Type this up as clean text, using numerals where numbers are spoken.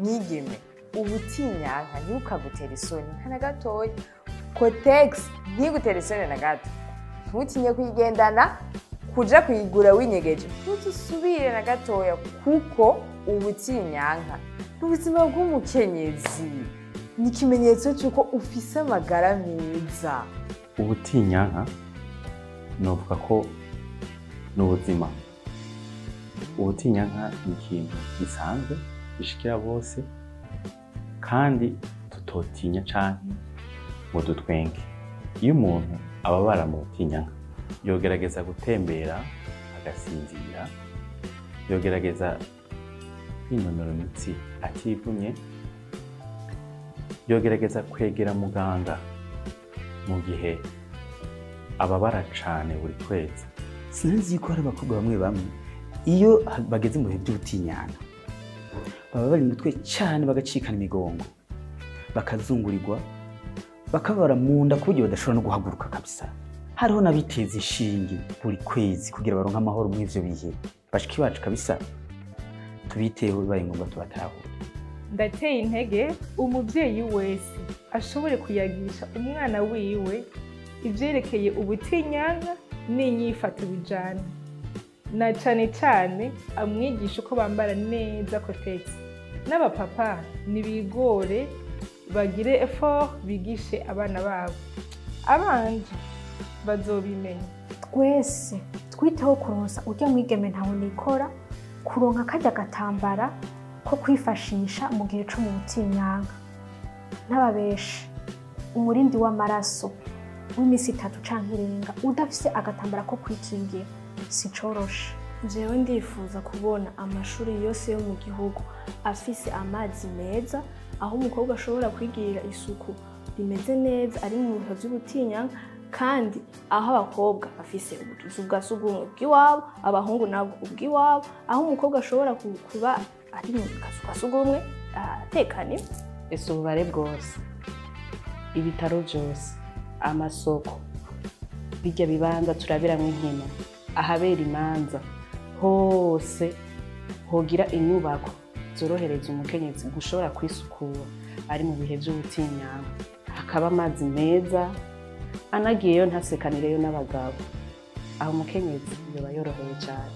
Mwigeme, ubutinyanka ntibukagutera isoni nta na gatoya. Kotex ntigutere isoni na gato. Ntutinye kuyigendana, kuja kuyigura winyegeje, ntuzusubire na gatoya, kuko ubutinyanka ni ubuzima bw'umukenyezi, ni ikimenyetso cy'uko ufise amagara meza. Ubutinyanka novuga ko ni ubuzima. Ubutinyanka ni ikintu gisanzwe gishikira bose, kandi tutotinya canke ngo dutwenge. Iyo umuntu ababara mu butinyanka, yogerageza gutembera agasinzira, yogerageza kwinonora imitsi ativunye, yogerageza kwegera muganga mu gihe ababara cane buri kwezi. Sinzi ko hari abakobwa bamwe bamwe iyo bageze mu bihe by'ubutinyanka baba bari mutwe cyane, bagacikana imigongo, bakazungurirwa, bakabara mu nda ku buryo badashobora no guhaguruka kabisa. Hariho n'abiteza inshinge buri kwezi kugira baronke amahoro muri ivyo bihe. Bashiki bacu kabisa tubiteho, bibaye ngombwa tubatahure. Ndateye intege umubyeyi wese ashobore kuyagisha umwana wiwe ivyerekeye ubutinyanka n'inyifato bijana, na cane cane amwigisha uko bambara neza Kotex. N'abapapa nibigore, bagire effort, bigishe abana babo, abanje bazobimenya. Twese twiteho kuronsa urya mwigeme ntawe nikora kuronka karya gatambara ko kwifashisha mu gihe co mu butinyanka. N'ababeshe, umurindi w'amaraso w'iminsi 3 canke irenga udafise agatambara ko kwikingira si coroshe. Jewe ndifuza kubona amashuri yose yo mu gihugu afise amazi meza, aho umukobwa ashobora kwigirira isuku rimeze neza ari mu bihe vy'ubutinyanka, kandi aho abakobwa bafise ubutuzu bwa sugumwe bw'iwabo, abahungu nabo ubw'iwabo, aho umukobwa ashobora kuba ari mu kazu ka sugumwe atekanye. Ese ububare bwose, ibitaro byose, amasoko, bijya bibanza turabiramwo inkino, ahabera imanza hose hogira inyubako zorohereza umukenyezi gushobora kwisukura ari mu bihe by'ubutinyanka, hakaba amazi meza, anagiyeyo ntasekanireyo n'abagabo, aho umukenyezi yoba yorohewe cyane.